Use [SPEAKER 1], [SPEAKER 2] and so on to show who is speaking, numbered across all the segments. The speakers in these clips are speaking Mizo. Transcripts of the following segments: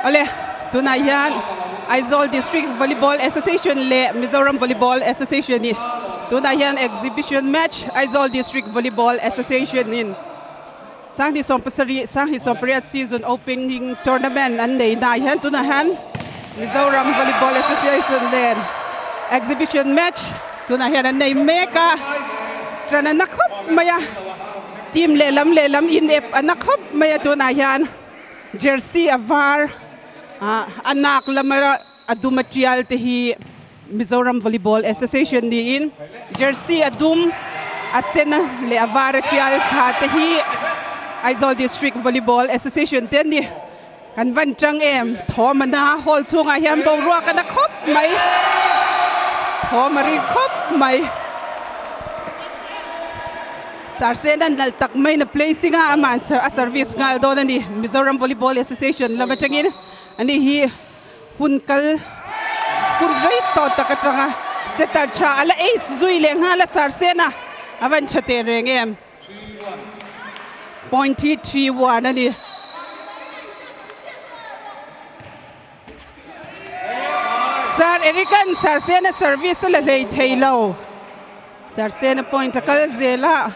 [SPEAKER 1] Awle, tunah hian Aizawl District Volleyball Association leh Mizoram Volleyball Association in tunah hian exhibition match Aizawl District Volleyball Association in Sanghnih 70 Sanghnih 18 season opening tournament an nei naah hian tunah hian Mizoram Volleyball Association nen exhibition match tunah hian an nei mek a, ṭan a na khawp mai a, team lehlam lehlam inep a na khawp mai a tunah hian jersey a var ah a nak lama a dum a tial te hi Mizoram Volleyball Association niin jersey a dum, a sen leh a var a tial thla te hi Aizawl District Volleyball Association te an ni. Kan van tang em, thawm a na hall chhungah hian boruak a na khawp mai, thawm a ri khawp mai. Sarsen a nalh tak maiin a placing a, amah a service nghal dawn a ni. Mizoram Volleyball Association lam atangin ani hi. Hun kal hun rei tawh tak atanga setter tha a la ace zui leh nghal a Sarsen a, a van tha teh reng em. Point hi 3-1 a ni. Sir Eric-a'n Sarsen a service a la hlei thei lo. Sarsen a point a kal zel a.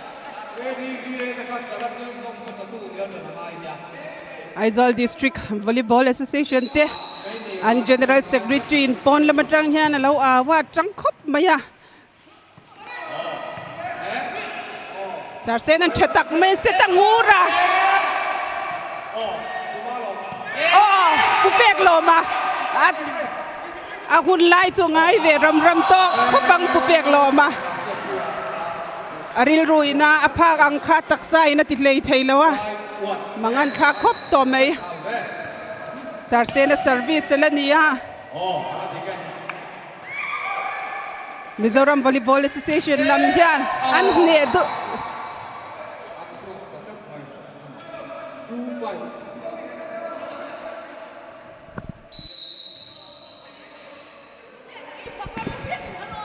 [SPEAKER 1] Aizawl District Volleyball Association te an General Secretary in pawn lam atang hian a lo au a, tang khawp mai a. Sarsen an tha tak mai se ta ngur a. Aw, pu pek lawm a. A hun lai chu ngai ve ram ram tawh khawp ang pu pek lawm a. A rilru ina a phak ang kha taksa in a ti hlei thei lo a, mangan thlak khawp tawh mai. Sarsena service la ni a. Mizoram Volleyball Association lam hian an hneh duh.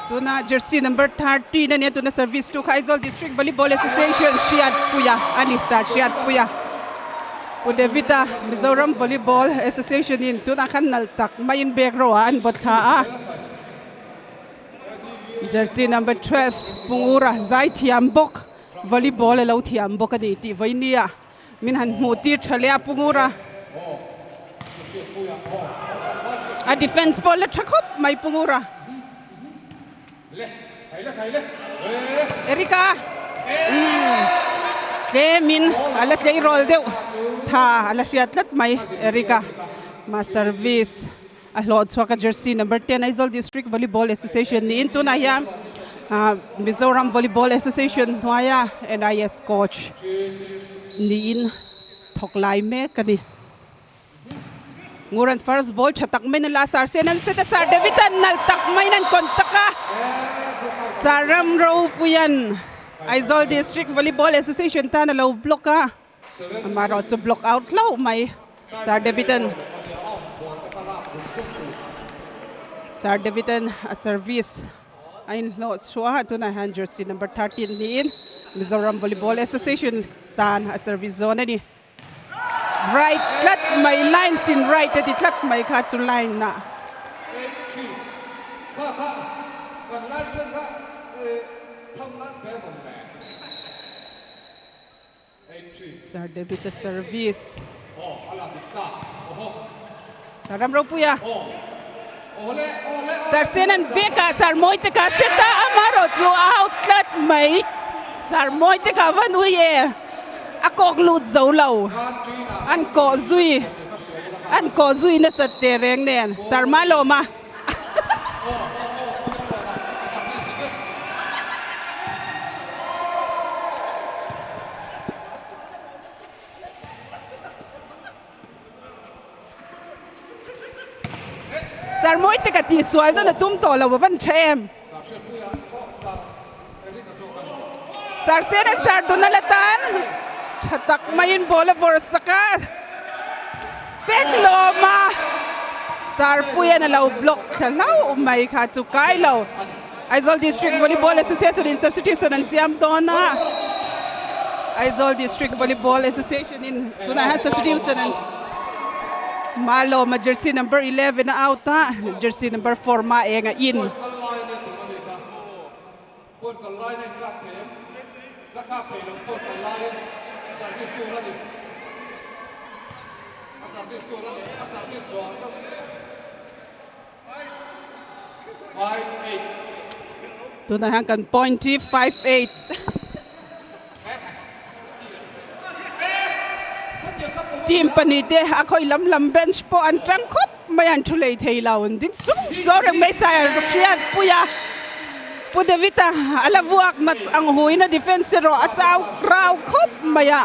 [SPEAKER 1] Tuna jersey number 13 ania tuna service tu kha Aizawl District Volleyball Association Hriatpuia a ni sir Hriatpuia Pu David-a Mizoram Volleyball Association in tunah khan nalh tak maiin bag ro ah an vaw thla a jersey number 12 Pungura zaithiam bawk volleyball a lo thiam bawk a ni tih vawinia. Min han hmuh tir tha leh a Pu Ngura. A defense pawh la tha khawp mai Pu Ngura. Erika tlemin a la tleirawl deuh tha a la hriat tlat mai Erika. Ma service a hlawh chhuak a jersey number 10 Aizawl District Volleyball Association niin tunah hian Mizoram Volleyball Association hnuaia NIS coach niin thawk lai mek a ni. Nguran first ball tha tak maiin a la a, Sir Sen an set a, Sir David an nalh tak maiin an contact a, Sir Ram Ropuian Aizawl District Volleyball Association tan a lo block a. Amaherawh chu block out hlauh mai Sir David-a'n Sir David-a'n a service a inhlawh chhuah a, tunah hian jersey number 13 niin Mizoram Volleyball Association tan a service zawn a ni. Right tlat mai line sin right a ti tlat mai kha chu line ah. Sir David a service. Sir Ram Ropuia. Sir Senan Beka Sir Mawite ka set a amarawh chu a out tlat mai. Sir Mawite ka van ui e. A kawk lut zo lo. An kawh zui. An kawh zui nasat teh reng nen. Sir Malawma. Sir mawi te ka tih sual dawn a tum tawh lo a van tha em. Sir Sen an Sir Donald atan tha tak maiin ball a vawrh sak a, pek lawm a, Sir Puian a lo block thla hlauh mai kha chu kai lo. Aizawl District Volleyball Association in substitution an siam dawn a, Aizawl District Volleyball Association in tunah hian substitution an. Malawma jersey number 11 a out a, jersey number 4 Maenga in. Tunah hian kan point hi 5-8. Team pahnihte a khawi lam lam bench pawh an tang khawp mai a, an thu lei thei lo. An ding sung suau reng mai sai a hriat pui a. Pu David-a a la vuak nat ang huin a defense erawh a chau rau khawp mai a.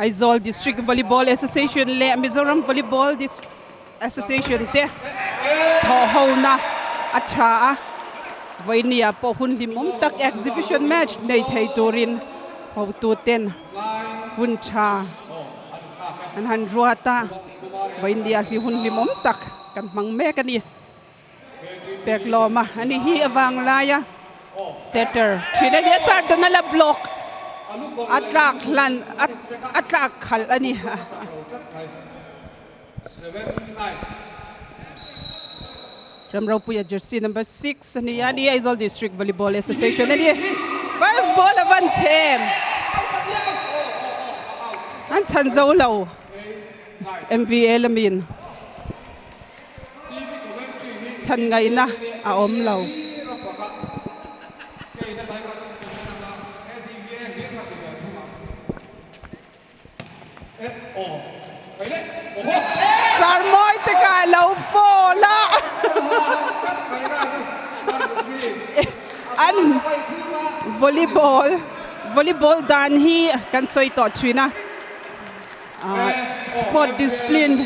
[SPEAKER 1] Aizawl District Volleyball Association leh Mizoram Volleyball Association te thawhhona a tha a, vawinia pawh hun hlimawm tak exhibition match nei thei turin hotuten hun tha an han ruat a, vawinia hi hun hlimawm tak kan hmang mek a ni. Pek lawm a ani hi a vang lai a setter thin a nia Sardona la block a tlak hlan a tlak khalh a ni. Ramropuia jersey number 6 a ni a ni Aizawl District Volleyball Association a ni. First ball a van chhe em an chhan zo lo MVA lamin. Chhan ngaihna a awm lo. Sarmawi te kha a lo fall a. An volleyball volleyball dan hi kan sawi tawh thin a. Sport discipline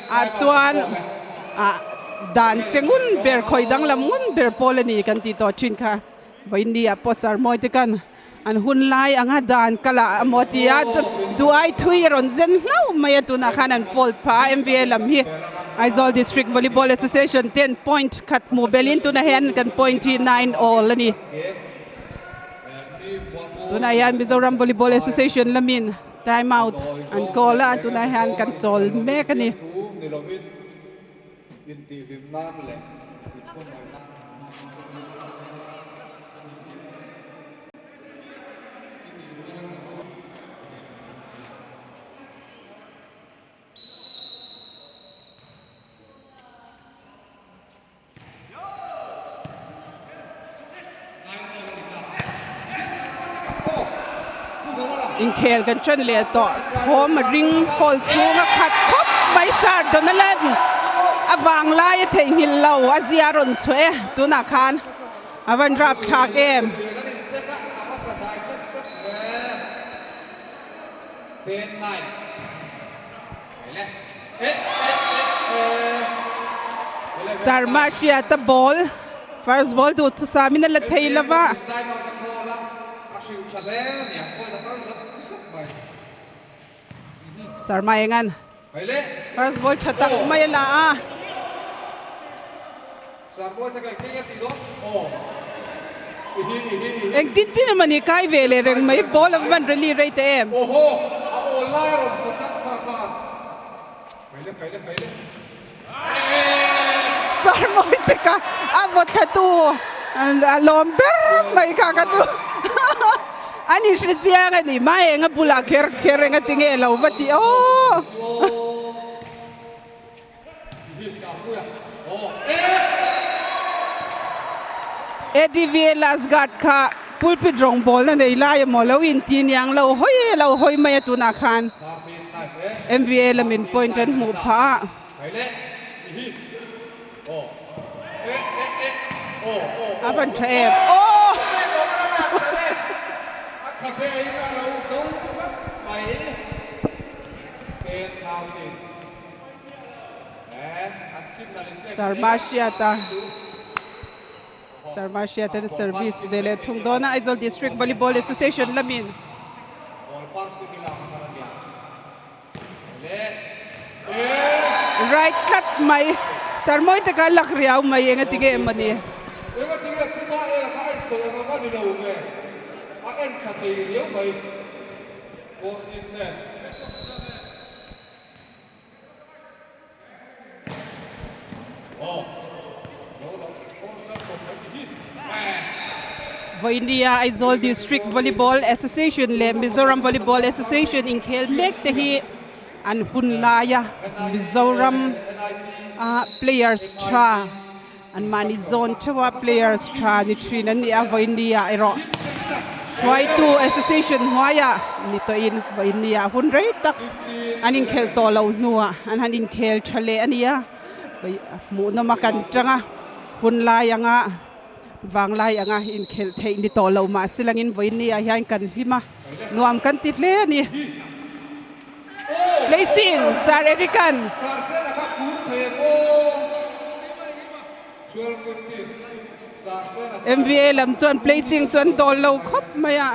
[SPEAKER 1] ah chuan dan che ngun ber khawi danglam ngun ber pawl a ni kan tih tawh thin kha. Vawiinni ah pawh sarmawi te khan an hun lai anga dan kal ah emaw ti a duai thui a rawn zen hlauh mai a tunah khan an fault phah a MVA lam hi Aizawl District Volleyball Association ten point khat hmuh belhin tunah hian kan point hi 9 all a ni. Tunah hian Mizoram Volleyball Association lamin Time out an call a, tunah hian kan chawl mek a ni. Inkhel kan ṭan leh tawh thawm a ring hall chhung a khat khawp mai sir Donalan a vang lai a theihnghilh lo a zia rawn chhuah e tunah khan a van rap thlak em. Sarma hriata ball first ball duh thusamin a la thei lo va. Sarma engan first ball tha tak mai a la a. Engtin tin emaw ni kai ve leh reng mai ball a van rally rei ta em. Sarmawi te kha a vaw thla tu a lawm ber mai kha kha chu an inhre chiang a ni mai enga bulah kher kher enga tinge lo va tih aw. ADVA last guard kha pulpit rawngbawlna nei lai emaw lo inti niang lo hawi e lo hawi mai a tunah khan MVA lamin point an hmuh phah a. A van tha em aw. Sarma hriata Sarma hriata service ve leh thung dawn a Aizawl District Volleyball Association lamin right tlat mai Sarmawi taka lak riau mai eng a ti nge emaw ni. Vawinia Aizawl District Volleyball Association leh Mizoram Volleyball Association inkhel mek te hi an hun laia Mizoram a players tha an mahni zawn theuha players tha ni thin an ni a, Vawinia erawh hruaitu association hnuaiah ni tawhin Vawinia hun rei tak an inkhelh tawh loh hnuah an han inkhel tha leh a ni a, hmuhnawm a kan tang a, hun lai anga vanglai anga inkhelh theih ni tawh loh mahse langin Vawinia hian kan hlim a, nuam kan ti hle a ni. Placing Sir Eric-a'n. MVA lam chuan placing chu an dawl lo khawp mai a.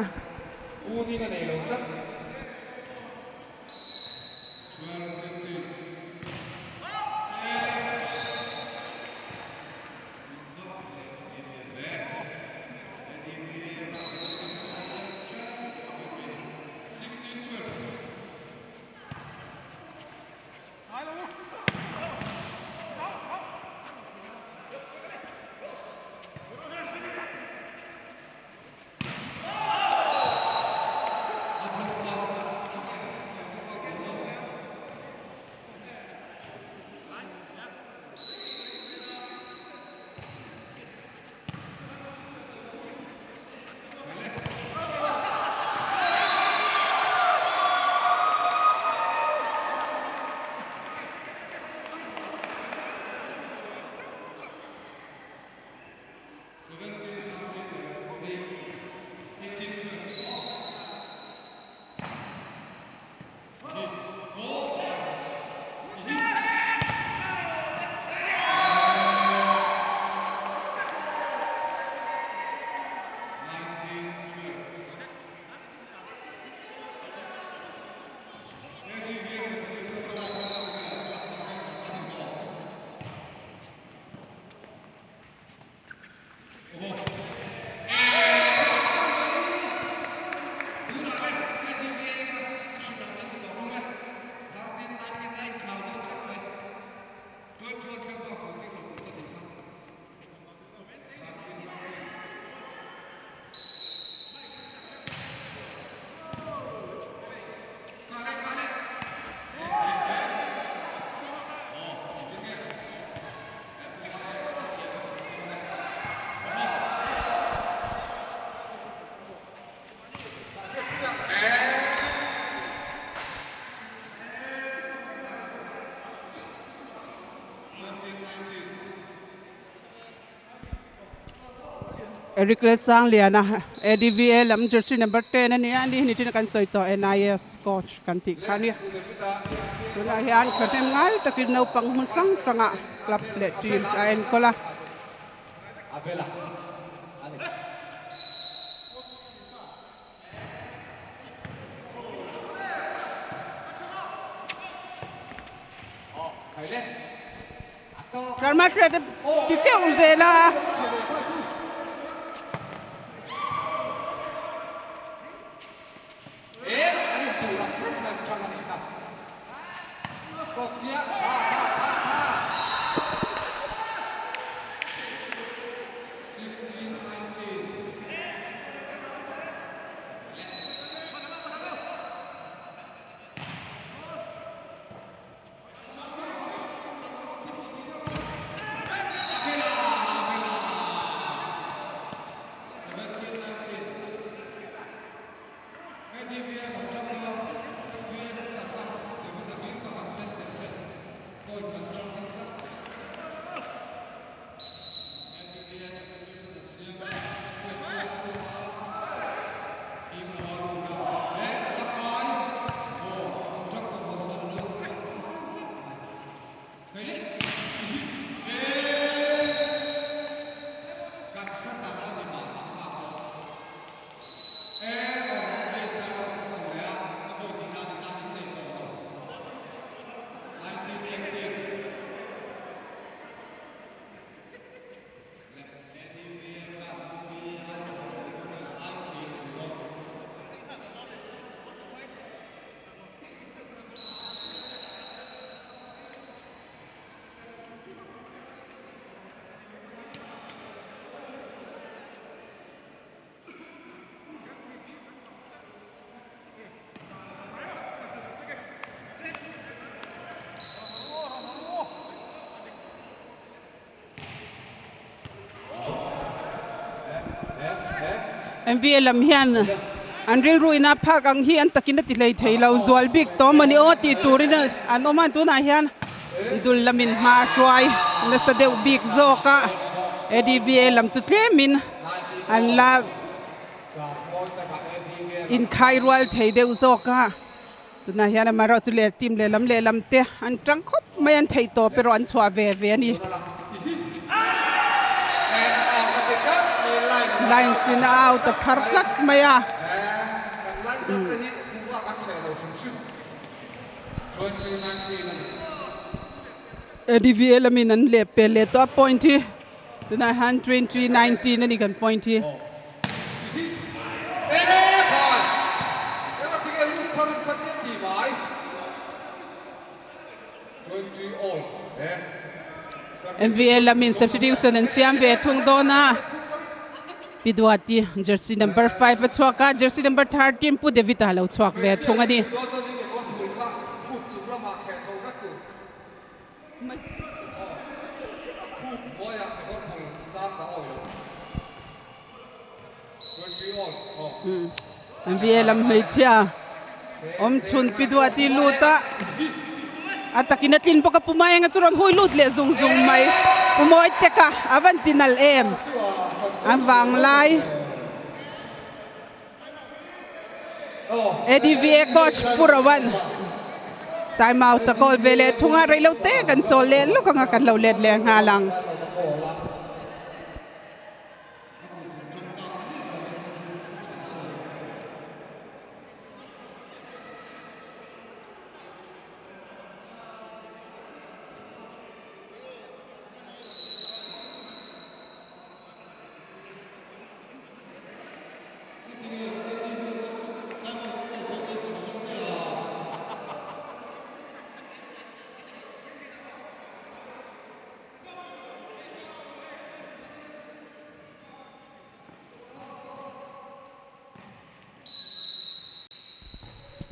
[SPEAKER 1] Eric Lalsangliana ADVA lam jersey number 10 a nia ni nitin kan sawi tawh NIS coach kan tih kha a ni. Tunah hian thahnem ngai takin naupang hmun hrang hrangah club leh team a enkawl a. Karma hriat ti keuh zel a. MVA lam hian an rilru ina phak ang hi an takin a ti hlei thei lo zual bik tawh mawni aw tih turin an awm a tunah hian dul lamin hma hruai nasa deuh bik zawk a ADVA lam chu tlemin an la inkhai rual thei deuh zawk a. Tunah hian amaherawhchu leh team lehlam lehlam te an tang khawp mai an theih tawp erawh an chhuah ve ve a ni. Lines in a out a phar tlat mai a. ADVA lamin an leh pel leh tawh a point hi tunah hian 2019 a ni kan point hi. MVA lamin substitution an siam ve thung dawn a Pi Duati jersey number 5 a chhuak a jersey number 13 Pu David a lo chhuak ve thung a ni. MVA lam hmeichhia awm chhun pi duati lut a a takin a tlin bawk a puma enga chu rawn hui lut leh zung zung mai pu mawi tek a a van ti nalh em a vang lai. ADVA coach Pu Rowan time out a kawl ve leh thung a, reilo te kan chawl leh lawk anga kan lo let leh nghal ang.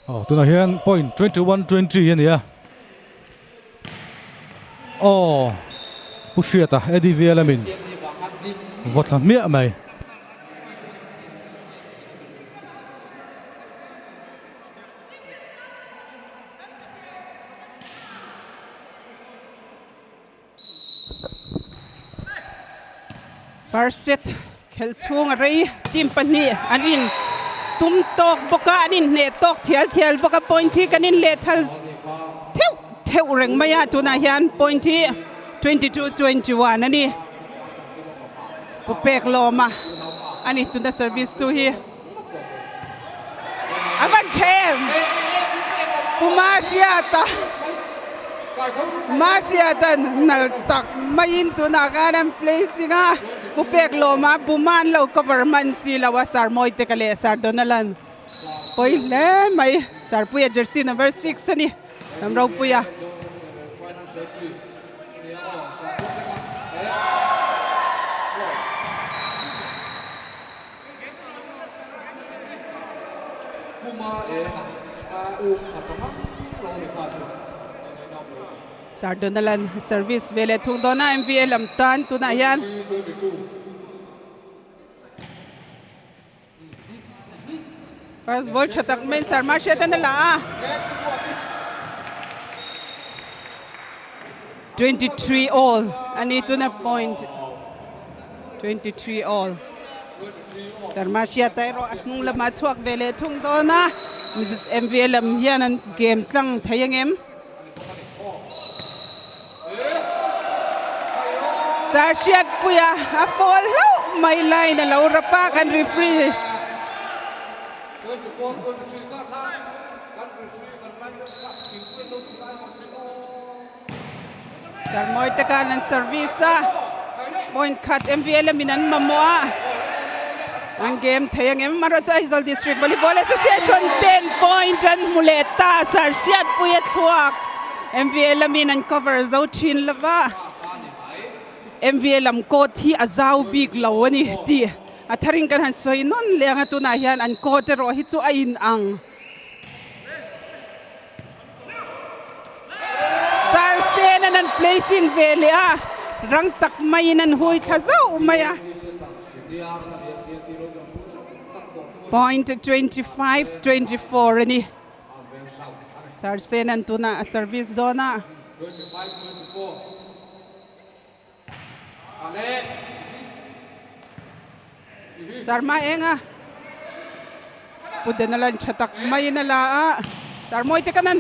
[SPEAKER 2] Aw tunah hian point 21 20 a ni a aw pu hriata ADVA lamin vaw thla hmiah mai.
[SPEAKER 1] First set khelh chhung a rei team pahnih an in tum tawk bawk a an inhneh tawk thial thial bawk a point hi kan in leh thal theuh theuh reng mai a tunah hian point hi 22 21 a ni pu pek lawm a ani tuna service tu hi a van tha em pu mahriata mahriata nal tak maiin tunah khan an placing a pu pek lawm a buma an lo cover hman si lo a sir mawi te ka leh sir Donalan pawi hle mai sir puia jersey number 6 a ni lam ropuia. Sir Donalan service ve leh thung dawn a MVA lam tan tunah hian first ball tha tak mai Sir Mahriat an a la a 23 all ani tuna point 23 all. Sharma hriata erawh a hnung lamah chhuak ve leh thung dawn a, MVA lam hian an game tlang thei ang em? Sir Hriatpuia a fall hlauh mai line a lo rap a kan referee. Sarmawi te khan an service a, point khat MVA lamin an mamawh a, an game thei ang em? Amaherawhchu Aizawl District Volleyball Association ten point an hmu leh ta, Sir Hriatpuia thluak MVA lamin an cover zo thin lo va, MVA lam court hi a zau bik lo a ni tih a tharin kan han sawi nawn leh ang a, tunah hian an court erawh hi chu a inang. Sir Sen-an an placing ve leh a, rang tak maiin an hui thla zauh mai a. Point 25 24 a ni. Sir Senan tuna a service dawn a. Sarma enga Pu Denalan tha tak maiin a la a, Sir Mawite kanan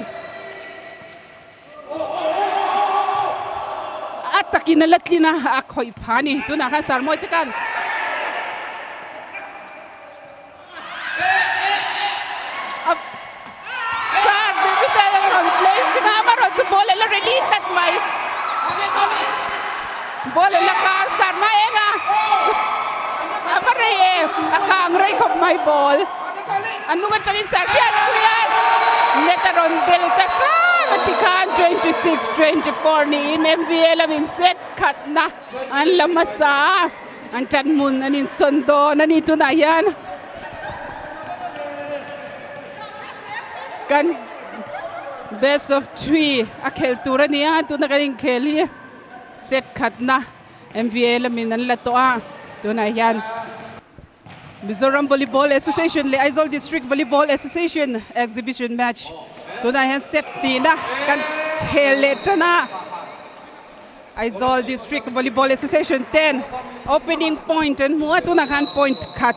[SPEAKER 1] a takin a la tlin a, a khawih pha a ni. Tunah khan Sir Mawite khan Sir David-a a rawn play sing a, amaherawhchu ball a la release tlat mai. Ball a la kang sar mai eng a, a va rei e, a kang rei khawp mai ball. A hnung atangin sir hriatpui a, net a rawn bel ta hram a tikhan 26 24 niin MVA lamin set khatna an la hmasa a. An tan hmun an insawn dawn a ni tunah hian kan best of three a khel tur a ni a tuna kan inkhel hi set khatna M_V_A lamin an la tawh a tunah hian Mizoram Volleyball Association leh Aizawl District Volleyball Association exhibition match tunah hian set hnihna kan khel leh tan a. Aizawl District Volleyball Association ten opening point an hmu a, tunah khan point khat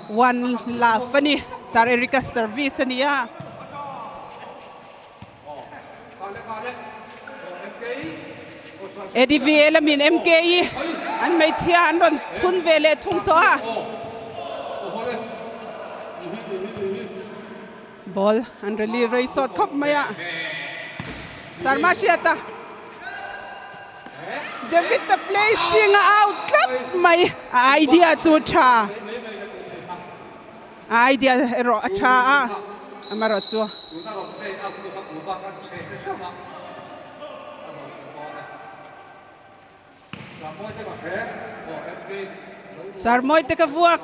[SPEAKER 1] one love a ni, Sir Eric-a service a ni a. ADVA lamin MKE an hmeichhia an rawn thun ve leh thung tawh a. Ball an rally rei sawt khawp mai a, Sarma hriat a, David a placing a out tlat mai, a idea chu tha, a idea erawh a tha a, amaherawh chu. Sarmawi te ka vuak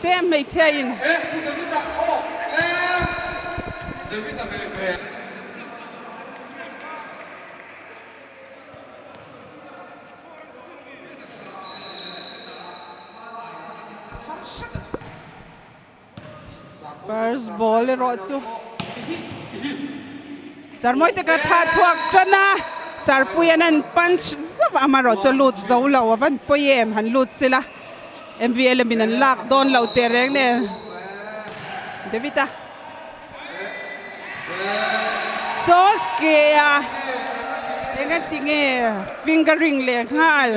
[SPEAKER 1] te hmeichhia in. First ball erawh chu Sarmawi te ka tha chhuak tan a, Sarpuian an punch zauh a, amaherawh chu lut zo lo a van pawi em han lut sila MVA lamin an lak dawn lo teh reng nen David a Sauce ke a engati nge fingering leh nghal.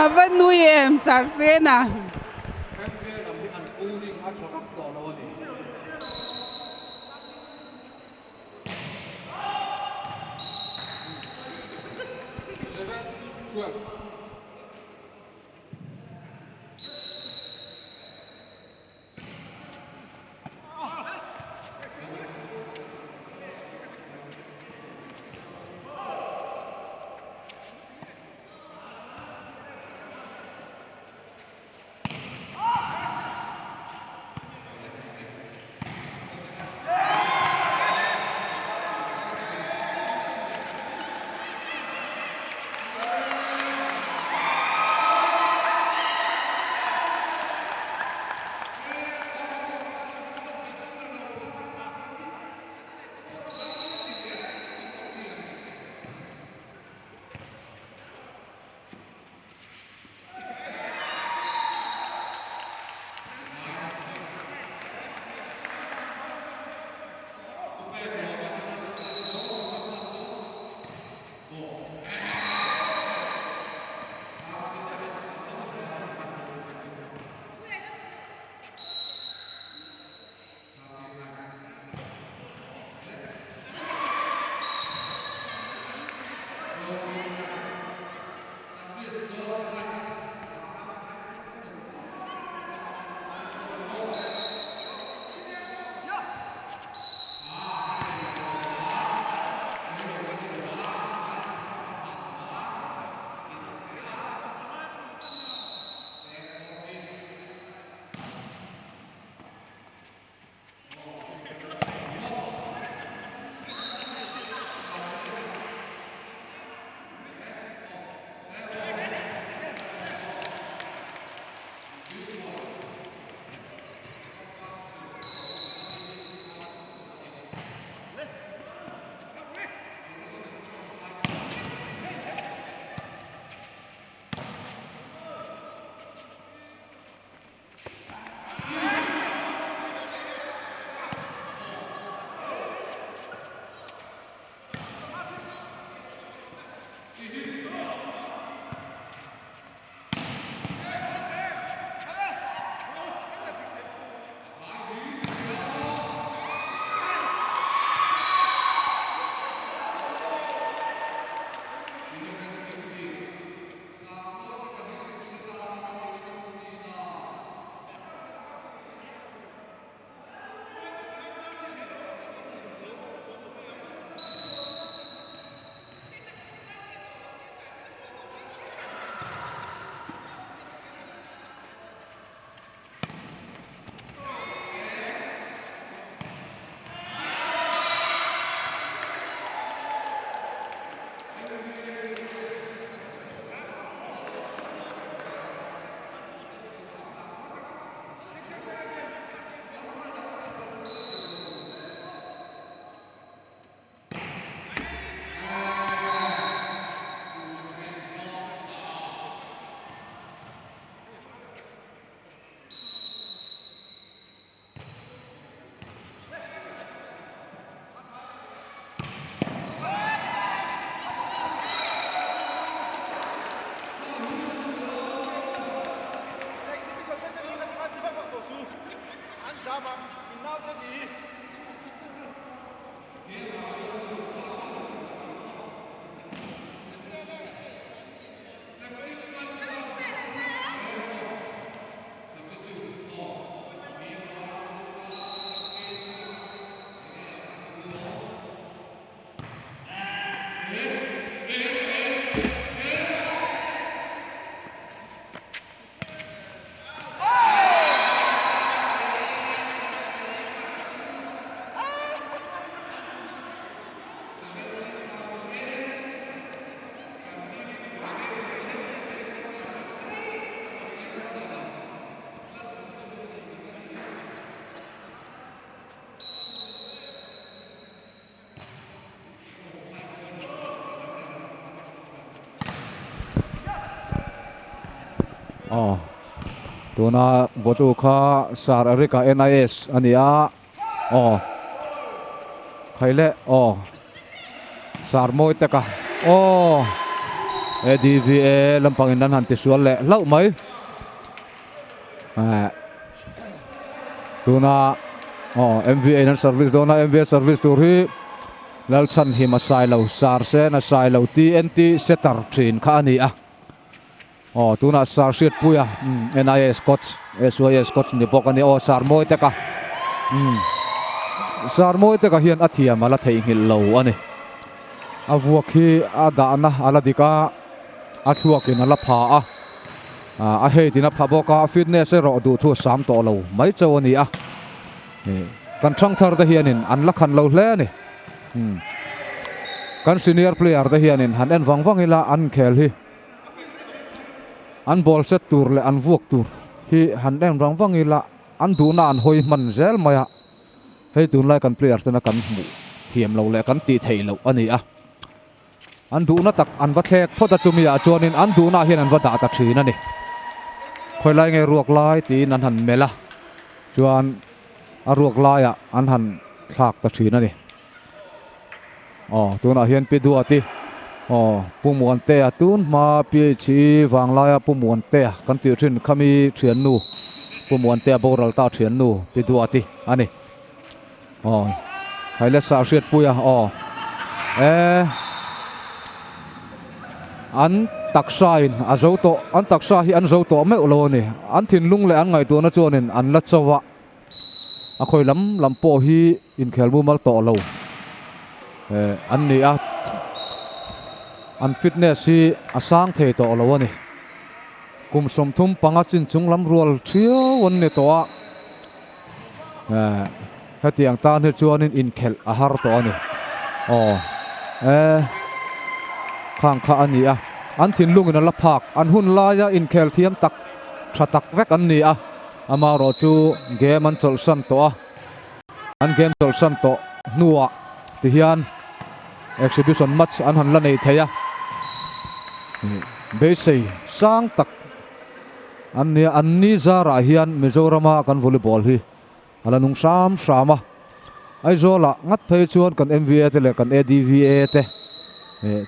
[SPEAKER 1] A va nui em Sarsena.
[SPEAKER 3] Aw tuna votu kha Sir Eric-a NIS a ni a aw khaile aw Sir mawi taka aw ADVA lampangin an han tisual leh hlauh mai eh tuna aw MVA in an service dawn a MVA service tur hi Lalchhanhim a sai lo Sir Sen a sai lo TNT setter thin kha a ni a. Aw tunah Sir Hriatpuia umm NIS coach SYS coach ni bawk a ni aw Sir Mawiteka umm Sir Mawiteka hian a thiam a la theihnghilh lo a ni. A vuak hi a dahna a la dik a, a thluakin a la pha a, a height in a pha bawk a, a fitness erawh duh thu a sam tawh lo mai chauh a ni a. Kan thangthar te hianin an la khan lo hle a ni. Umm kan senior player te hianin han en vang vang ila an inkhel hi. An ball set tur leh an vuak tur hi han en vang vang ila an duhna an hawi hman zel mai a, hei tunlai kan player tena kan hmuh thiam lo leh kan tih theih loh a ni a, an duhna tak an va thlek phawt a chumi ah chuanin an duhna ah hian an va dah ta thin a ni. Khawilai nge ruak lai tiin an han melh a, chuan a ruak laiah an han thlak ta thin a ni. Aw tunah hian Pi Duati aw Pu Muantea tun hma PHE vanglaia Pu Muantea kan tih thin khami thiannu Pu Muantea boral ta thiannu Pi Duati a ni. Aw Hailesa Hriatpuia aw e an taksa in a zo tawh an taksa hi an zo tawh meuh lo a ni. An thinlung leh an ngaihtuahna chuanin an la cho a. A khawi lam lam pawh hi inkhel mumal tawh lo eh an ni a, an fitness hi a sang thei tawh lo a ni. Kum 35 chin chung lam rual thiau an ni tawh a, eh hetiang tan hi chuanin inkhelh a har tawh a ni. Aw eh khang kha a ni a, an thinlungin a la phak, an hun laia inkhel thiam tak tha tak vek an ni a. Amaherawh chu game an chawlhsan tawh a, an game chawlhsan tawh hnuah tihian exhibition match an han la nei thei a, beisei sang tak an nia, an ni zarah hian Mizorama kan volleyball hi a la nung hram hram a, Aizawlah ngat phei chuan kan MVA te leh kan ADVA te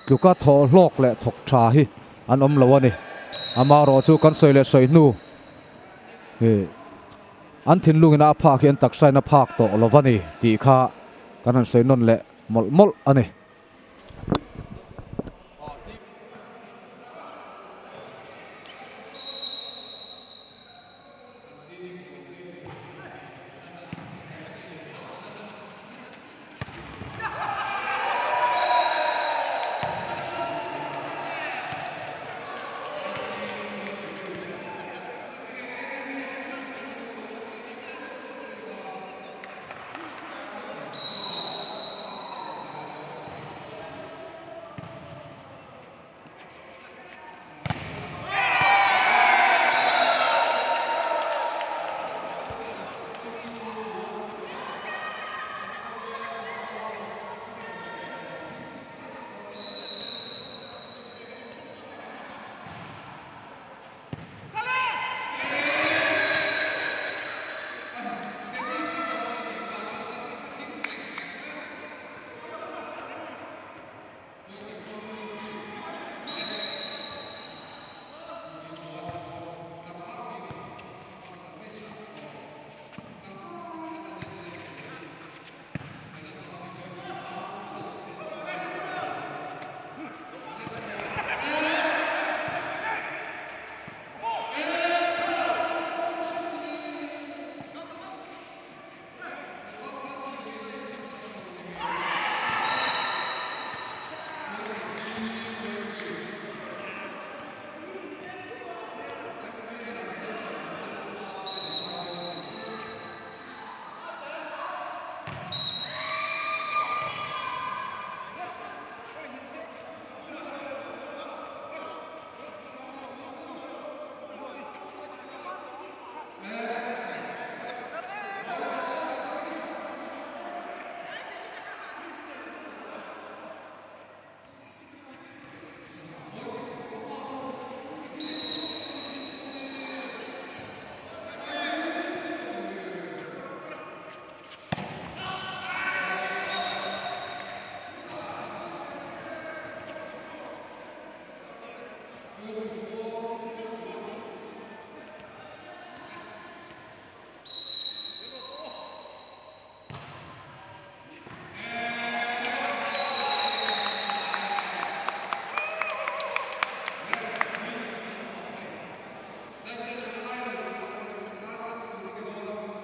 [SPEAKER 3] tluka thawh hlawk leh thawk tha hi an awm lo a ni. Amaherawh chu kan sawi leh sawi hnu. Hei an thinlungin a phak hi an taksain a phak tawh lo va ni tih kha kan han sawi nawn leh mawlh mawlh a ni.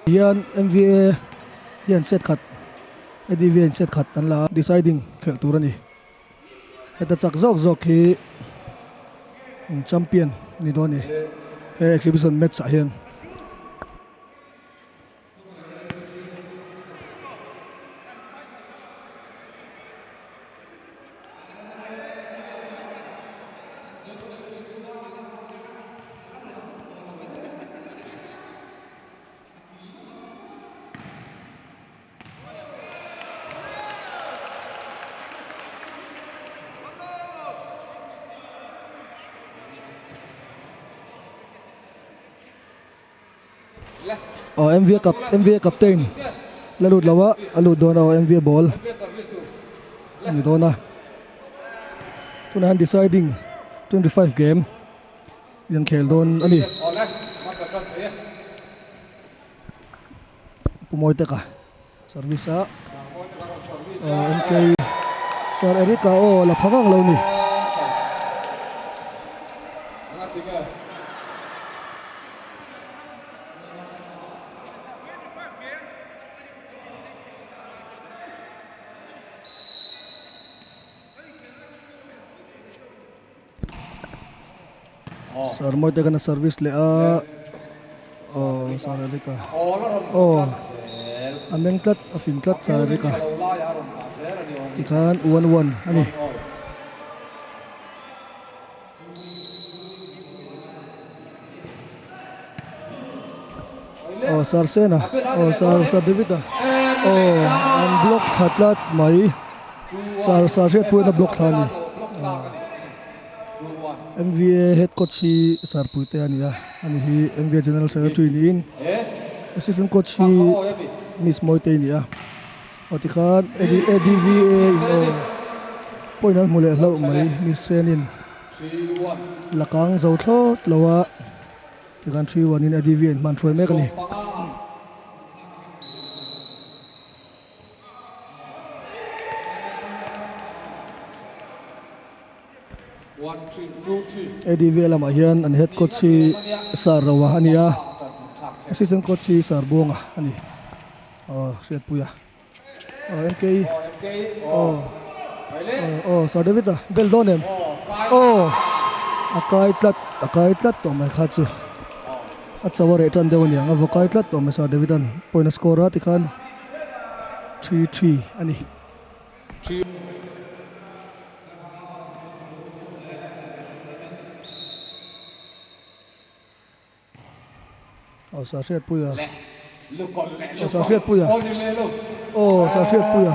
[SPEAKER 4] Hian MVA hian set khat ADV hian set khat an la a deciding khelh tur a ni. Heta chak zawk zawk hi champion ni dawn a ni he exhibition match ah hian. Aw MVA cup MVA captain la lut lo a a lut dawn a aw MVA ball a ni dawn a tunah hian deciding 25 game in an khel dawn a ni. Pu Mawiteka service a MK Sir Eric-a aw la pha ngang lo ni. Sir Mawiteka na service leh a aw Sir Eric-a aw a meng tlat a fing tlat Sir Eric-a tikhan 1-1 a ni. Aw Sir Sena aw Sir Sir David-a aw an block thla tlat mai Sir Sir Hriatpuiin a block thla a ni. MVA head coach hi Sarpuite a ni a, ani hi MVA general secretary niin assistant coach hi Miss Mawitei a ni a. Aw tikhan ADVA in aw point an hmu leh hlauh mai Miss Senin la kang zo thlawt lo a, tikhan 3-1 in ADVA in hman hruai mek a ni. ADV lamah hian an head coach hi Sir Roa a ni a, assistant coach hi Sir Buanga a ni. Aw Hriatpuia aw MK aw aw Sir David a bel dawn em aw a kai tlat a kai tlat tawh mai kha chu a cho a reh tan deuh a niang a vaw kai tlat tawh mai Sir David an point a score a tikhan 3-3 a ni. Aw sa hriatpuia Aw sa hriatpuia Aw sa hriatpuia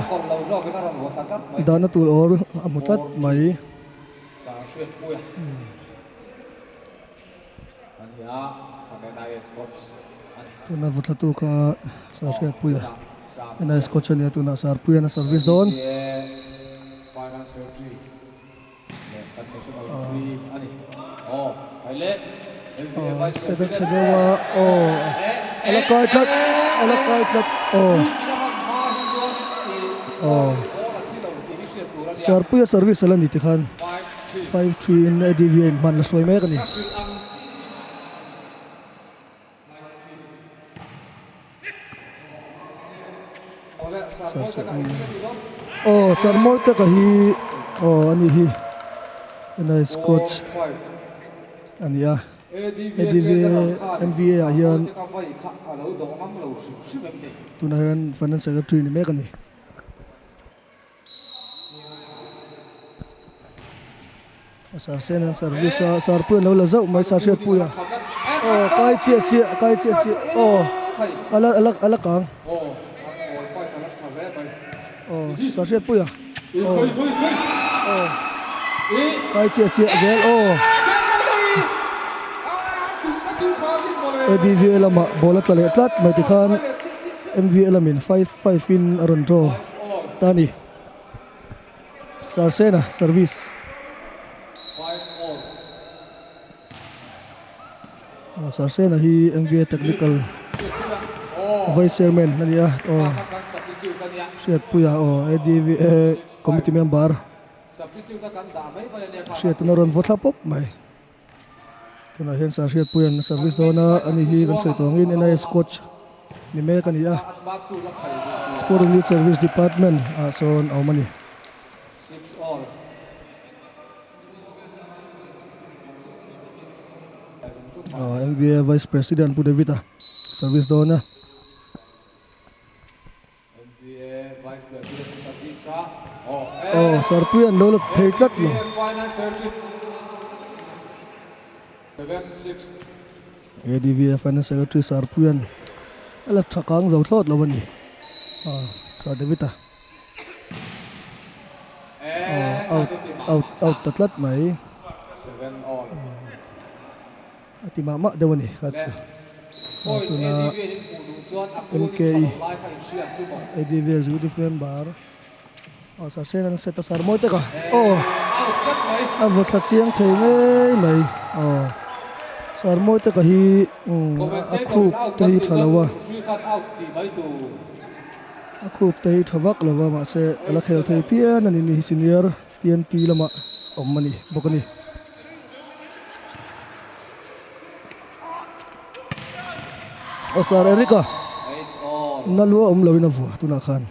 [SPEAKER 4] Dahna tur awl a hmu tlat mai. Tuna vawthla tu kha Sir Hriatpuia NIS coach a nia tunah Sir Puian a service dawn. Set a chhe deuh a aw a la kai tlat a la kai tlat aw aw Sir Puia service a la ni tikhan. 5-3 in ADV a inhman la sawi mek a ni. Aw Sir Mawiteka hi aw ani hi nice coach a ni a ADV MVA ah hian tunah hian finance secretary ni mek a ni. Sir sen an service a sir pui an lo la zauh mai sir hriatpui a aw kai chiah chiah kai chiah chiah aw ala ala ala kang aw sir hriatpui a aw aw kai chiah chiah zel aw ADVA lamah ball a tla leh tlat mai tikhan MVA lamin 5 5 in a rawn draw. Ta ni. Sir Sena service. Sarsena hi MVA Technical Vice Chairman a ni a, aw Hriatpuia aw ADVA Committee Member Hriatuna rawn vaw thla pawp mai. Tunah hian Sir Hriatpuia'n a service dawn a, ani hi kan sawi tawh angin NIS coach ni mek a ni a, Sport and Youth Service Department ah sawn a awm a ni. MVA Vice President Pu David-a service dawn a. Aw Sarpui an lo la thei tlat lo. ADVA Finance Secretary Sarpui an a la tha kang zo thlawt lo a ni. Sir David-a out out out ta tlat mai. A ti mah mah deuh a ni kha chu. Tuna MKE ADV Executive Member aw sir sen an set a sir mawi tak a aw a vaw thla chiang thei ngei mai aw sir mawi tak a hi a khup te hi tha lo a a khup te hi tha vak lo a mahse a la khel thei phian a ni ni hi senior TNT lamah awm a ni bawk a ni. Aw sir Eric a na lua awm loin a vua tunah khan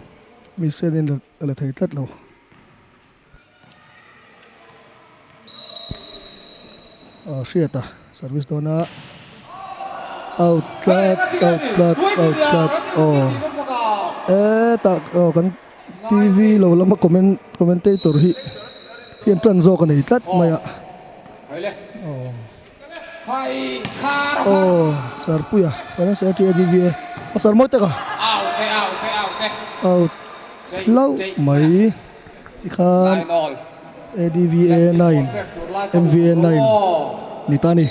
[SPEAKER 4] mi sen in a la thei tlat lo. Aw hriat a service dawn a out tlat out tlat out tlat aw e tah aw kan TV lo lama comment commentator hi hian tan zawk a nei tlat mai a. Aw Sarpuia Finance Secretary ADVA a sar mawi tak a. Out hlauh mai tikhan ADVA 9 MVA 9 ni ta a ni.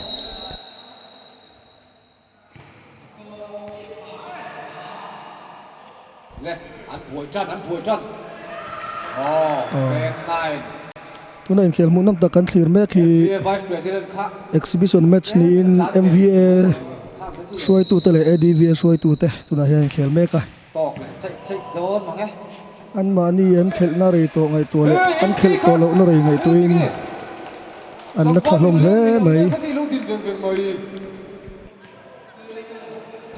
[SPEAKER 4] Tuna inkhel hmuh nawm tak kan thlir mek hi exhibition match niin MVA hruaitute leh ADVA hruaitute tunah hian inkhel mek a. Anmahni an khelhna rei tawh ngaihtuah leh an khelh tawh lohna rei ngaihtuahin an la tha hlawm hle mai.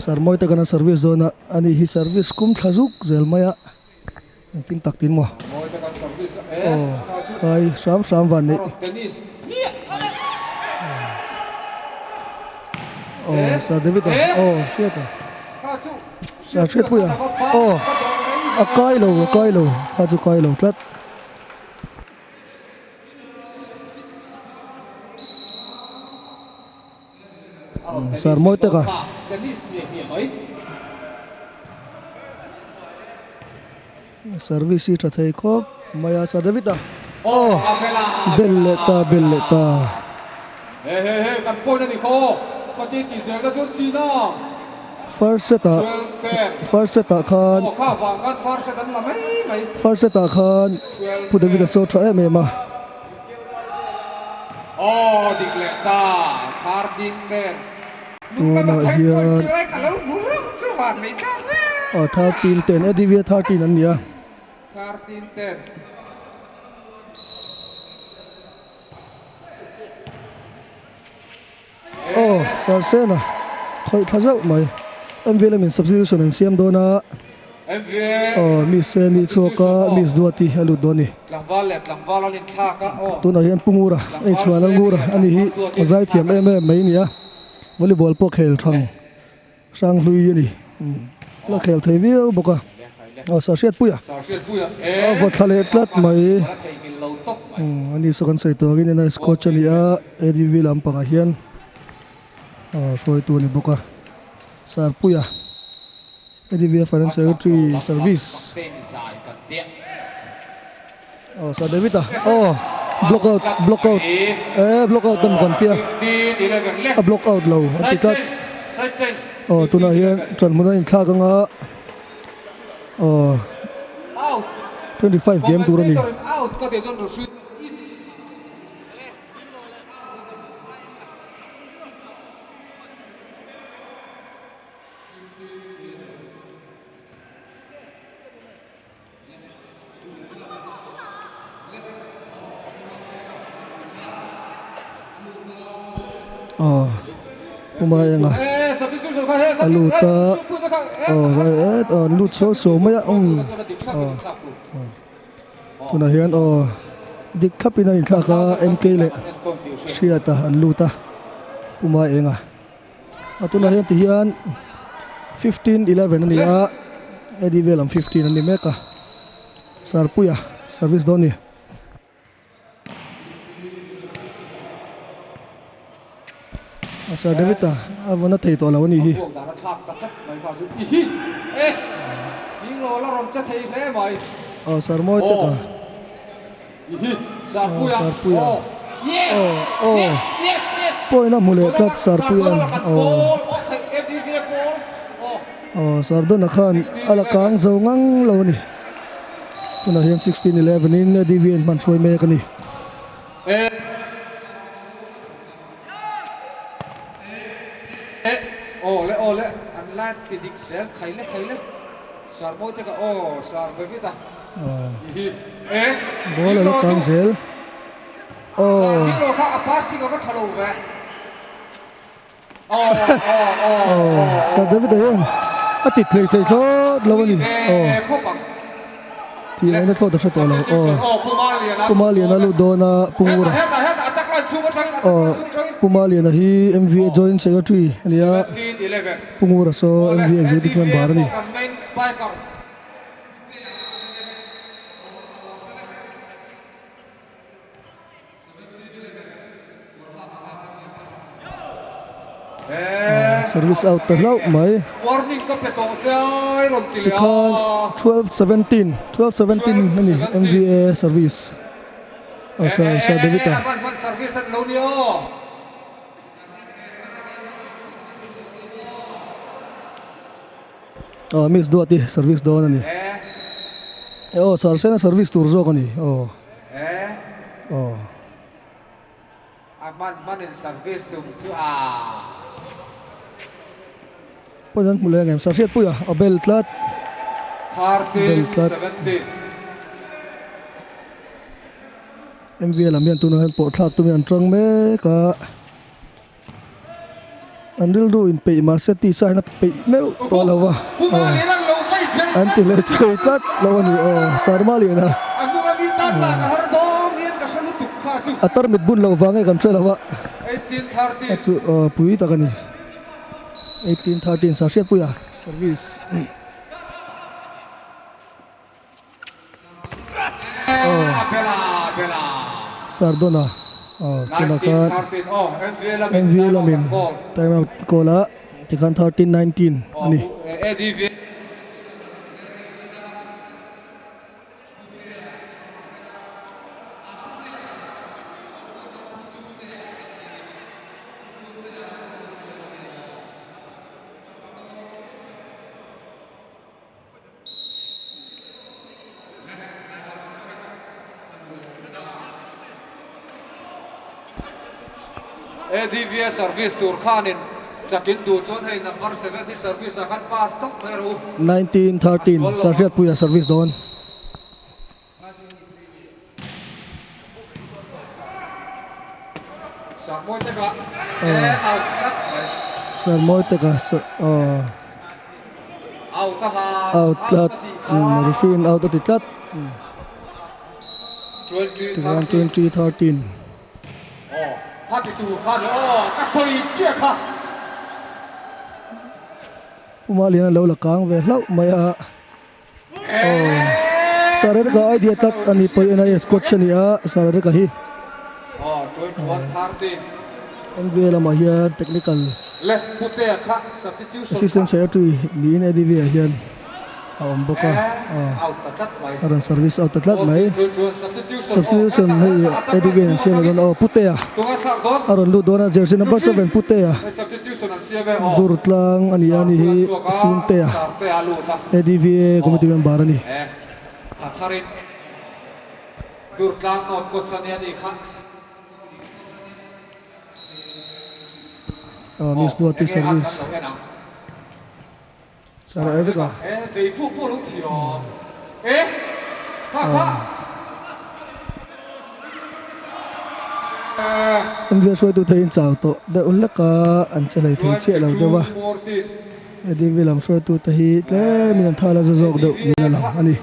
[SPEAKER 4] Sarmawi taka na service dawn a, ani hi service kum thla zuk zel mai a, engtin tak tin maw? Aw kai hram hram van neih. Aw Sir David a, aw hriat a. Sir Hriatpui a, aw a kai lo a kai lo kha chu kai lo tlat. Sir mawi tak a. Service hi tha thei khawp mai a Sir David a. Aw bel leh ta bel leh ta. First set ah first set ah khan first set ah khan Pu David a saw tha em em a. Tunah hian aw 13 10 ADV 13 an ni a. Aw Sarsena khawih thla zauh mai. MV lamin substitution an siam dawn a. Aw Miss Seni chhuak a Miss Duati a lut dawn a ni. Tunah hian Pu Ngura hei chhuan a Ngura a ni hi a zaithiam em em mai a ni a. Volleyball pawh khel thang hrang hlui a ni. La khel thei viau bawk a. Aw Sir Hriatpuia a vaw thla leh tlat mai. Ani saw kan sawi tawh angin NIS coach a ni a ADV lampangah hian hruaitu a ni bawk a. Sir Puia. ADVA Finance Secretary Service Aw Sir David a aw block out block out eh block out an kan tia a block out lo an ti tlat aw tunah hian chuan hmun a inthlak anga aw 25 game tur a ni. Aw Pu Maenga a lut a aw aw an lut suau suau mai a umm aw tunah hian aw dik thlap in a inthlak a MK leh Hriata an lut a Pu Maenga a tunah hian tihian 15 11 a ni a ADV lam 15 an ni mek a Sarpuia service dawn a ni. Sir David a a vawn a thei tawh lo a nih hi. Aw Sir mawi tak a. Aw Sarpuia. Aw aw point a hmu leh tlat Sarpuia aw. Aw Sir Dona khan a la kang zo ngang lo a ni. Tunah hian 16 11 in ADV an hman hruai mek a ni. Ball a la kang zel. Aw. Aw Sir David-a hian a ti tlei thei thlawt lo a ni. Aw tih ngaihna thlawt a hre tawh lo. Aw Pu Maliana lut dawn a Pu Ngura. Aw Pu Maliana hi MVA Joint Secretary a ni a, Pu Ngura saw MVA Executive Member a ni. Service out ta hlauh mai. Tikhan 12 17 12 17 a ni MVA service a Sir Sir David a. Aw Miss Duati service dawn a ni. Aw Sir Sena service tur zawk a ni aw. Aw. Pawn an hmu leh ang em Sir Hriatpuia a bel tlat. Bel tlat. MVA lam hian tunah hian pawh thlak tumin an tang mek a. An rilru in peih mahse tisa hian a peih meuh tawh lo va, an ti leh thei tlat lo a ni aw Sarma lian a, a tarmit bun loh vang nge kan hre lo a, a chu pui tak a ni. 18 13 Sahriatpuia service. Sardona tunah khan MVA lamin time out call a tikhan 13 19 a ni.
[SPEAKER 3] ADVA service tur khanin chakin duh chuan hei number 7 hi service ah khan pass tawp mai rawh u.
[SPEAKER 4] 1913 Sarhriatpuia service dawn. Sarmawi taka out tlat referee in out a ti tlat tikhan 20 13. Puma lian a lo la kang ve hlauh mai a. Aw Sararika idea tlat a ni pawh NIS coach a ni a Sararika hi MVA lamah hian technical assistant secretary niin ADV ah hian a awm bawk a aw a rawn service out ta tlat mai substitution hei ADV an siam leh dawn aw Putea a rawn lut dawn a jersey number 7 Putea. Dur tlang a ni a ni hi Suntea ADVA committee member a ni. Aw Miss Duati service. Sir Eric a. MVA hruaitute hi an chau tawh deuh hlek a, an che hlei thei chiah lo deuh a. ADV lam hruaitute hi tlemin an thal a za zawk deuh niin a lang a ni.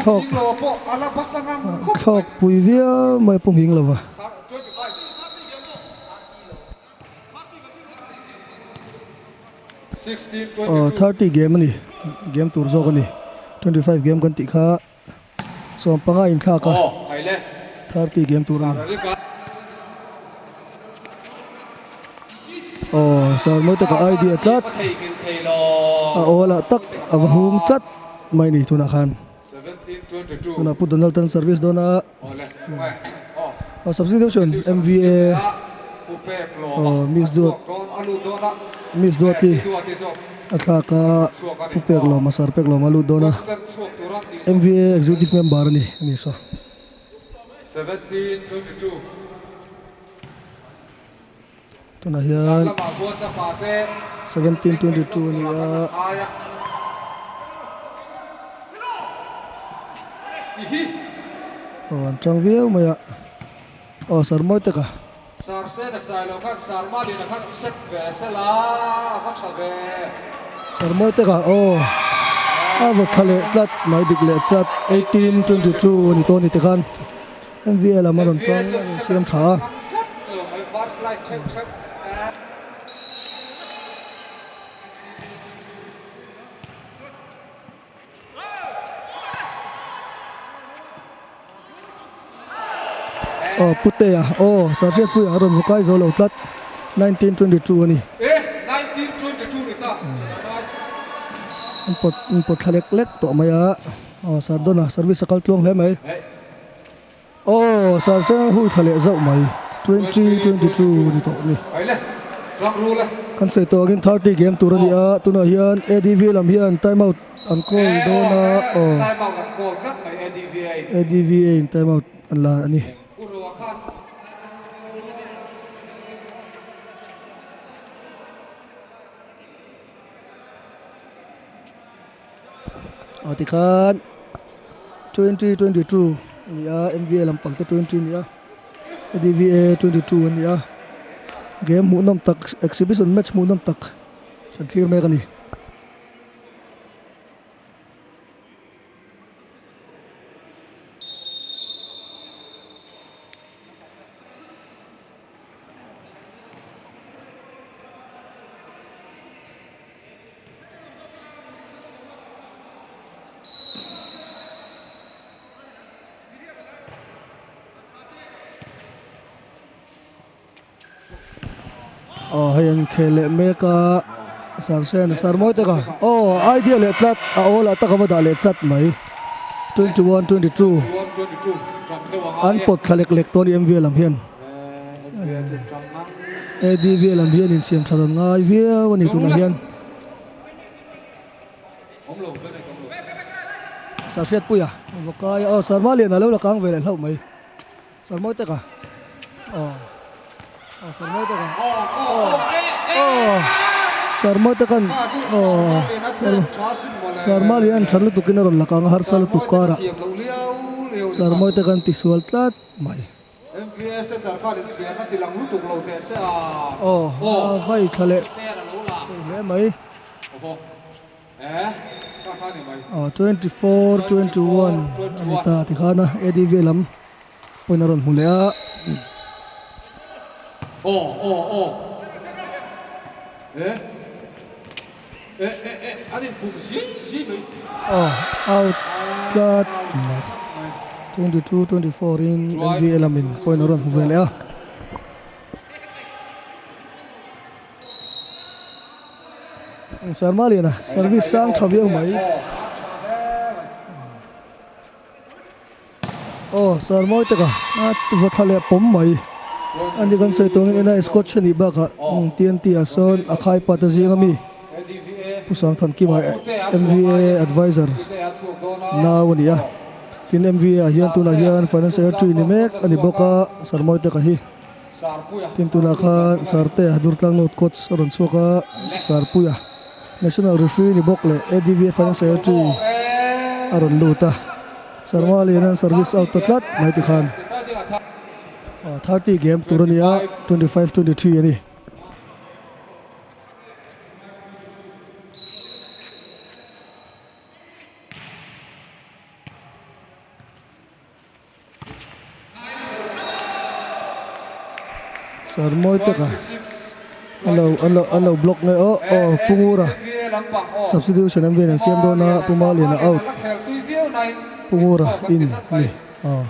[SPEAKER 4] Thlawk thlawk pui viau mai pawh nghing lova. Aw 30 game a ni game tur zawk a ni 25 game kan tih kha 15 inthlak a 30 game tur a ni. Aw sir mawi taka idea tlat a aw lah tak a va hung chat mai ni tunah khan tunah Pu Donald tan service dawn a aw substitution MVA aw Miss Duat Miss Duati a thlak a Pu Peklawma Sir Peklawma a lut dawn a MVA executive member a ni a ni saw. Tunah hian 17:22 a ni a. Aw an tang viau mai a. Aw sar mawi tak a. Sar mawi tak a aw a va tha leh tlat mai dik leh chat 18:22 a ni tawh a ni tikhan. MVA lam a rawn tang a rawn siam tha a. Aw Putea aw Sarhriatpuia a rawn vukai zo lo tlat 1922 a ni. An pawt an pawt thla lek lek tawh mai a aw Sardona service a kal tluang hle mai. Aw, Sarsen hui thla leh zauh mai, 2022 ni tawh ni. Kan sawi tawh angin 30 game tur a ni a, tunah hian ADV lam hian time out an call dawn a, aw ADVA in time out an la a ni. Aw tikhan 2022 a ni a M_V_A lampang te 20 a ni a A_D_V_A 22 a ni a game hmuhnawm tak exhibition match hmuhnawm tak kan thlir mek a ni. Aw hei an khel leh mek a sar sen sar mawi tak a aw idea leh tlat a awl ah tak a va dah leh chat mai 21 22 an pawt thla lek lek tawh a ni MV lam hian. ADV lam hian insiam that an ngai viau a ni tunah hian. Sahriatpuia Vakai aw Sarma lian a lo la kang ve leh hlauh mai. Sarmawi taka aw aw Sarmawi taka aw aw Sarmawi takan aw Sarma lian that lutukin a rawn la kang a harsa lutuk karah Sarmawi takan tisual tlat mai.
[SPEAKER 3] MVA Center khan in thian a ti lang lutuk lo teh se a.
[SPEAKER 4] Aw a vai thla leh tawh hle mai. Aw 24 21 a ni ta tikhan a ADV lam pawhin a rawn hmu leh a. Aw out tlat mai 22 24 in MVA lamin point a rawn hmu ve leh a. Sarma liana service sang tha viau mai. Aw sir mawi taka a vaw thla leh pawm mai a ni kan sawi tawngin NIS coach a nih bakah TNT ah sawn a khai pa te zing ami Pu Sangthankima MVA advisor nau a ni a tin MVA ah hian tunah hian finance secretary ni mek a ni bawk a sir mawi taka hi tin tunah khan Sarte Durtlang North coach a rawn chhuak a Sarpuia. National Referee ni bawk leh ADVA Finance Secretary a rawn lut a, Sharma lian an service out ta tlat mai tikhan 30 game tur a ni a, 25 23 a ni. Sir mawi tak a a lo a lo a lo block nge aw aw Pu Ngura substitution an vel an siam dawn a Pu Maliana out Pu Ngura in a ni aw.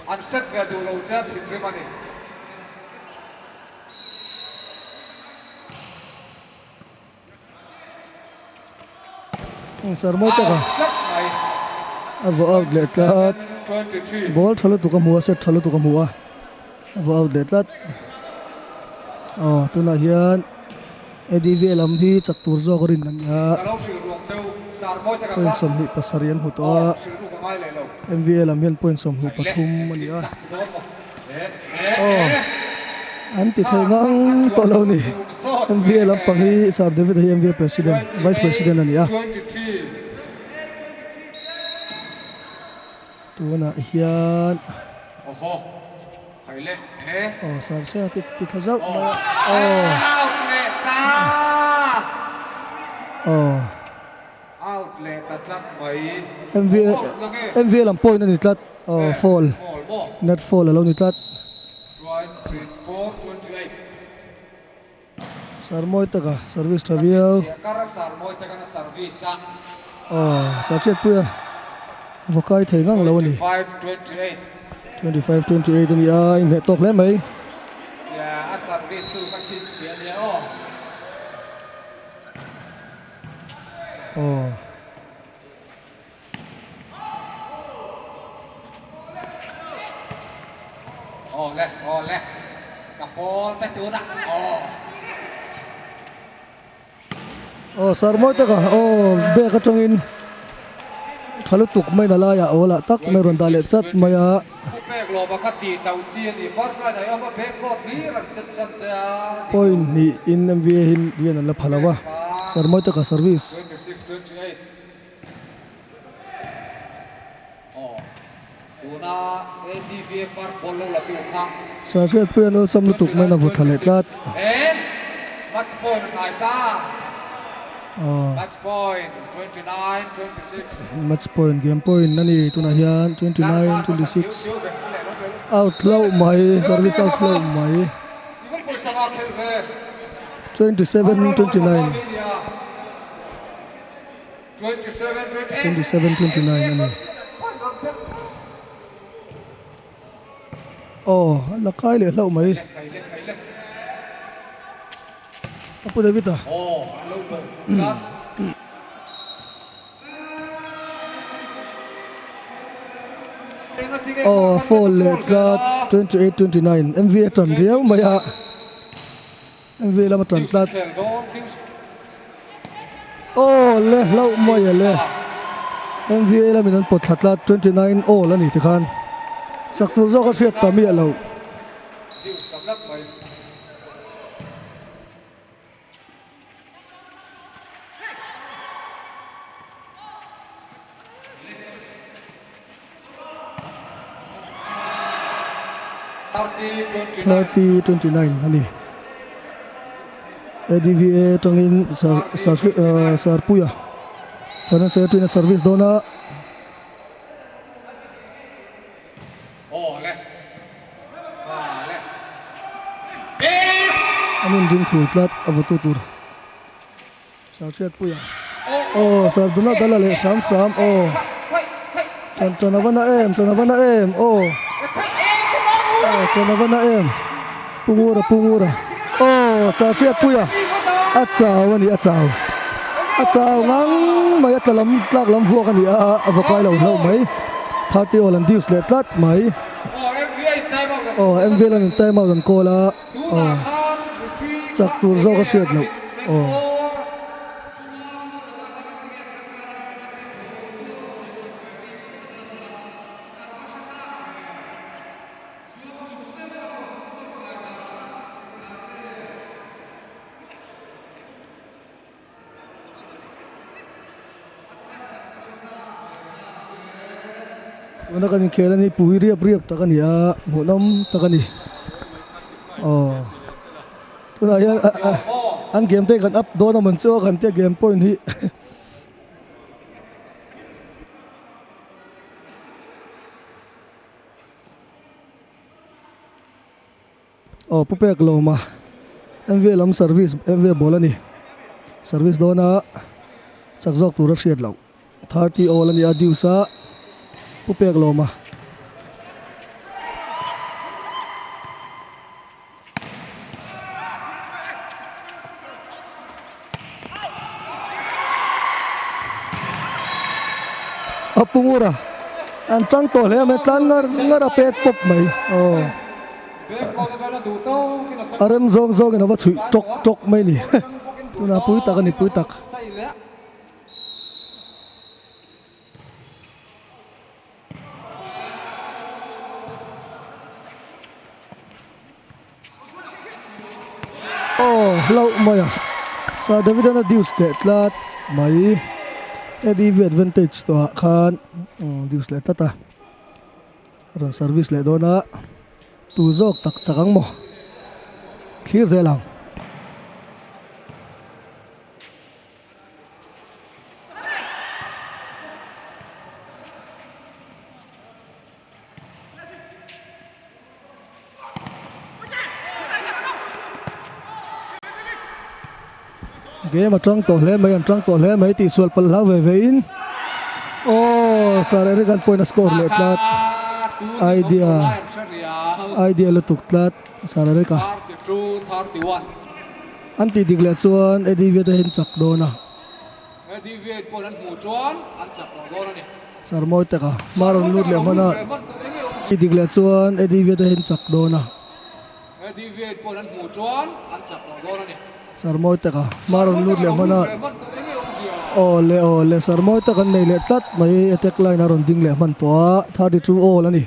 [SPEAKER 4] Sir mawi tak a a vaw out leh tlat ball tha lutuk a hmu a set tha lutuk a hmu a a vaw out leh tlat aw tunah hian ADV lam hi chak tur zawk a rin a ni a point 27 an hmu tawh a MVA lam hian point 23 a ni a. Aw an ti thei ngang tawh lo a ni. MVA lampang hi Sir David a hi MVA President, Vice President a ni a. Tunah hian aw Sir Sena ti ti thla zauh mai a. Aw aw. MVA MVA lam point a ni tlat aw foul net foul a lo ni tlat. Sir mawi taka service tha viau aw sir Hriatpuia vaw kai thei ngang lo a ni. 25 28 a ni a inhneh tawk hle mai. Aw. Aw sir mawi taka aw bag atangin tha lutuk mai na laiah aw lah tak mai rawn dah leh chat mai a. Point hnih in MVA hi hian an la pha lo a, sir mawi taka service. Sir Hriatpuia an awlsam lutuk mai in a vut thla leh tlat. Match point game point a ni tunah hian 29 26 out hlauh mai service out hlauh mai 27 29 27 29 a ni. Aw la kai leh hlauh mai. A pu David a. Aw foul leh tlat 28 29 MV a tan riau mai a. MV lama tan tlat. Aw le hlauh mai a le. MVA lamin an pawt thla tlat 29 all a ni tikhan chak tur zawk a hriat ta miah loh. 30 29 a ni. ADVA atangin Sarpuia Finance Secretary-in a service dawn a. An inring thul tlat a vawtu tur. Sir Hriatpuia aw Sir Duna Dala leh hram hram aw Tan tan a va na em tan a va na em aw aw tan a va na em Pu Ngura Pu Ngura aw Sir Hriatpuia a chau a ni a chau a chau ngang mai a tla lam tlak lam vuak a ni a a va kai lo hlauh mai 30 all an deuce leh tlat mai. Aw MV lamin time out an call a, aw chak tur zawk a hriat loh aw. Tuna kan inkhel a ni pui riap riap tak a ni a hmuhnawm tak a ni aw tunah hian an game te kan up dawn a mawn chu a kan tia game point hi. Aw pu pek lawm a MV lam service MV ball a ni service dawn a chak zawk tur a hriat loh 30 all a ni a deuce a pu pek lawm a. A pu ngur a an tang tawh hle a mai tlan ngar ngar a pet pawp mai aw a rem zawng zawng in a va chhuih tawk tawk mai a ni tunah pui tak a ni pui tak. Aw hlauh mai a Sir David an a deuce leh tlat mai ADV advantage tawh ah khan deuce leh tlat a rawn service leh dawn a tu zawk tak chak ang maw thlir zel ang. Game a tang tawh hle mai an tang tawh hle mai tih sual palh hlau ve ve in aw Sir Eric an point a score leh tlat idea idea lutuk tlat Sir Eric a an tih dik leh chuan Eddie te hian chak dawn a. Sir mawi tak a, hma rawn lut leh hman a, i dik leh chuan Eddie te hian chak dawn a. Sir mawi tak a, hma rawn lut leh hman a, aw le aw le sir mawi tak an nei leh tlat mai attack line a rawn ding leh hman tawh a, 32 all a ni.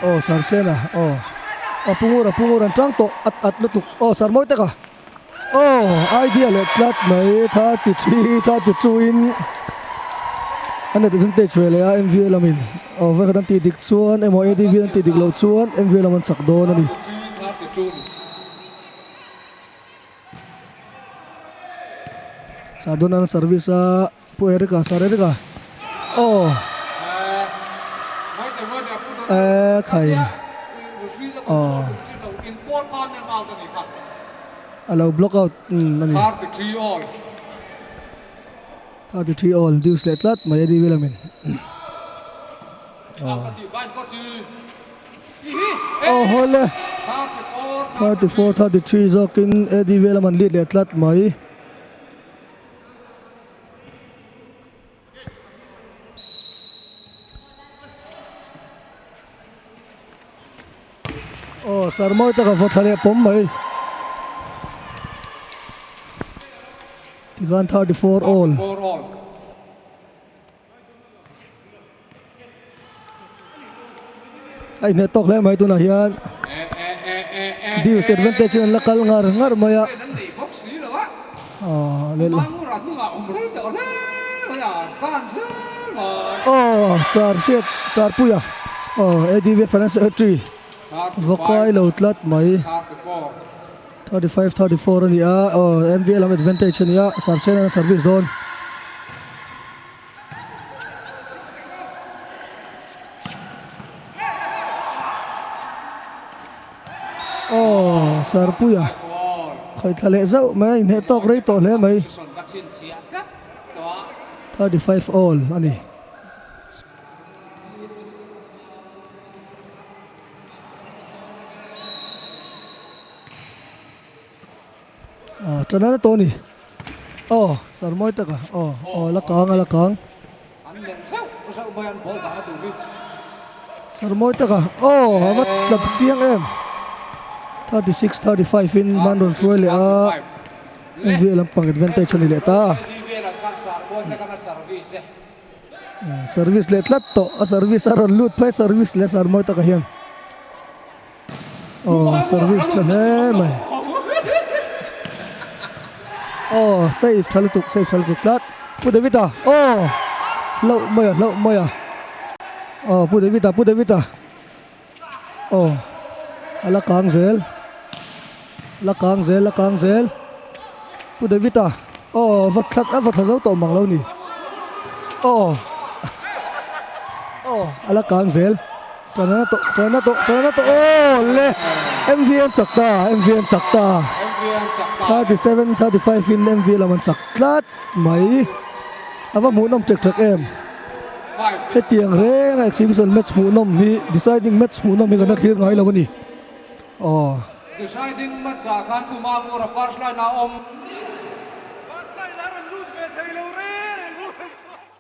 [SPEAKER 4] Aw Sarsena aw a pungur a pungur an tang tawh at at lutuk aw sar mawi tak a aw idea leh tlat mai 33 32 in an advantage ve leh a MVA lamin aw vekhat an tih dik chuan emaw ADV an tih dik loh chuan MVA lam an chak dawn a ni. Sardona service a Pu Eric-a Sir Eric-a aw eh khai aw a lo block out a ni 33 all deuce leh tlat mai a ni William-in aw Aw hawle 34 33 zawkin ADV lam an lead leh tlat mai. Aw sar mawi tak a vaw thla leh pawm mai. Tikhan 34 all. A inhne tawk hle mai tunah hian Deuce advantage in an la kal ngar ngar mai a aw sar hriat sar puia aw ADV finance secretary vakai lo tlat mai 35 34 a ni a aw MVA lam advantage a ni a sar sen a service dawn. Aw Sarpuia khawi thla leh zauh mai a inheh tawk rei tawh hle mai 35 all a ni. Aw tan a tawh a ni. Aw sar mawi tak a aw aw la kang a la kang. Sar mawi tak a aw a va tlap chiang em. 36 35 in man rawn hruai leh a MVA lampang advantage a ni leh ta. Service leh tlat tawh a service a rawn lut phei service leh sar mawi takah hian aw service tha hle mai aw save tha lutuk save tha lutuk tlat Pu David a aw hlauh mai a hlauh mai a aw Pu David a Pu David a aw a la kang zel la kang zel la kang zel Pu David a aw va thla a va thla zo tawh mang lo ni aw aw a la kang zel tana tawh tana tawh tana tawh aw le M_V an chak ta M_V an chak ta 37 35 in M_V lam an chak tlat mai a va hmuhnawm ṭek ṭek em. Hetiang reng a exhibition match hmuhnawm hi deciding match hmuhnawm hi kan la thlir ngai lo a ni. Aw.
[SPEAKER 3] Deciding match ah khan Pu Mangura first line ah awm.